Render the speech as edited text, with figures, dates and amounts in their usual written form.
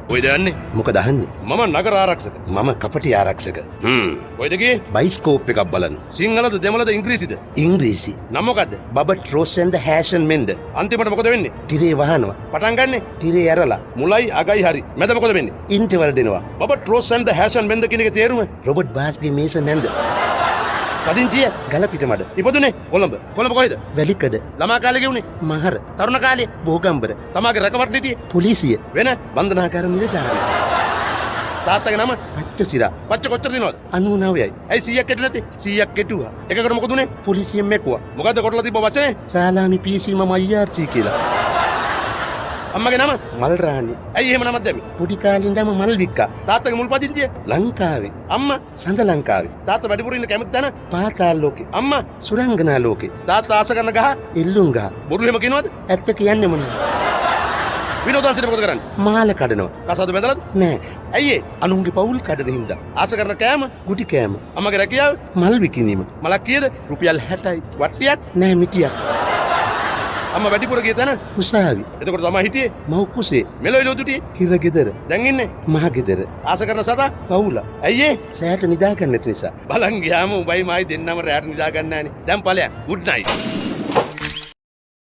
කොයිද යන්නේ? මොකද අහන්නේ? මම නගර ආරක්ෂක. මම කපටි ආරක්ෂක. කොයිද ගියේ? බයිස්කෝප් එකක් බලන්න. සිංහලද දෙමළද ඉංග්‍රීසිද? ඉංග්‍රීසි. නම මොකද්ද? බබට් රෝස් ඇන්ඩ් ද හැෂන් මෙන්ද. අන්තිමට මොකද වෙන්නේ? තිරේ වහනවා. පටන් ගන්නෙ? තිරේ ඇරලා. මුලයි අගයි හරි. මැද මොකද වෙන්නේ? ඉන්ටර්වල් දෙනවා. බබට් රෝස් ඇන්ඩ් ද හැෂන් මෙන්ද කියන එකේ තේරුම? රොබට් බාස්ගේ මේස නැන්ද. පදිංචිය? ගලපිට මඩ. ඉපදුනේ? කොළඹ. කොළඹ කොහෙද? වැලිකඩ. ළමා කාලේ ගෙවුනේ? මහර. තරුණ කාලේ? බෝගම්බර. තමාගේ රැකවරණ නීතිය? පොලිසිය. වෙන? බන්ධනාගාර නිලධාරී. තාත්තගේ නම? පච්චසිරා. පච්ච කොච්චර දිනවද? 99යි. ඇයි 100ක් කෙටුවේ නැත්තේ? 100ක් කෙටුවා. එකකට මොකද උනේ? පොලිසියෙන් මැකුවා. මොකද්ද කොටලා තිබ්බ වචනේ? රාලාමි පීසී මම IRC කියලා. අම්මගේ නම? මල් රාණි. ඇයි එහෙම නමක් දැම්මේ? පොඩි කාලේ ඉඳන්ම මල් වික්කා. තාත්තගේ මුල් පදිංචිය? ලංකාවේ. අම්මා? සඳ ලංකාවේ. තාත්තා වැඩිපුර ඉන්න කැමති තැන? පාතාල ලෝකේ. අම්මා? සුරංගනා ලෝකේ. තාත්තා ආස කරන ගහ? එල්ලුම් ගහ. බොරු එහෙම කියනවද? ඇත්ත කියන්නේ මොනවද? විනෝදාංශයට මොකද කරන්නේ? මාල කඩනවා. කසාද බැඳලාද? නෑ. ඇයි ඒ? අනුන්ගේ පවුල් කඩන හින්දා. ආස කරන කෑම? ගුටි කෑම. අම්මගේ රැකියාව? මල් විකිණීම. මලක් කීයද? රුපියල් 60යි. වට්ටියක්? නෑ මිටියක්. අම්මා වැඩිපුර ගිය තැන? උසාවි. එතකොට තමා හිටියේ? මව් කුසේ. මෙලොව දුටියේ? හිර ගෙදර. දැන් ඉන්නේ? මහ ගෙදර. ආස කරන සතා? පවුල. ඇයි ඒ? රැයට නිදා ගන්න නැති නිසා. බලන් ගියාම උඹයි මායි දෙන්නම රැයට නිදා ගන්න නෑනේ. දැන් ඵලයන්. Good night.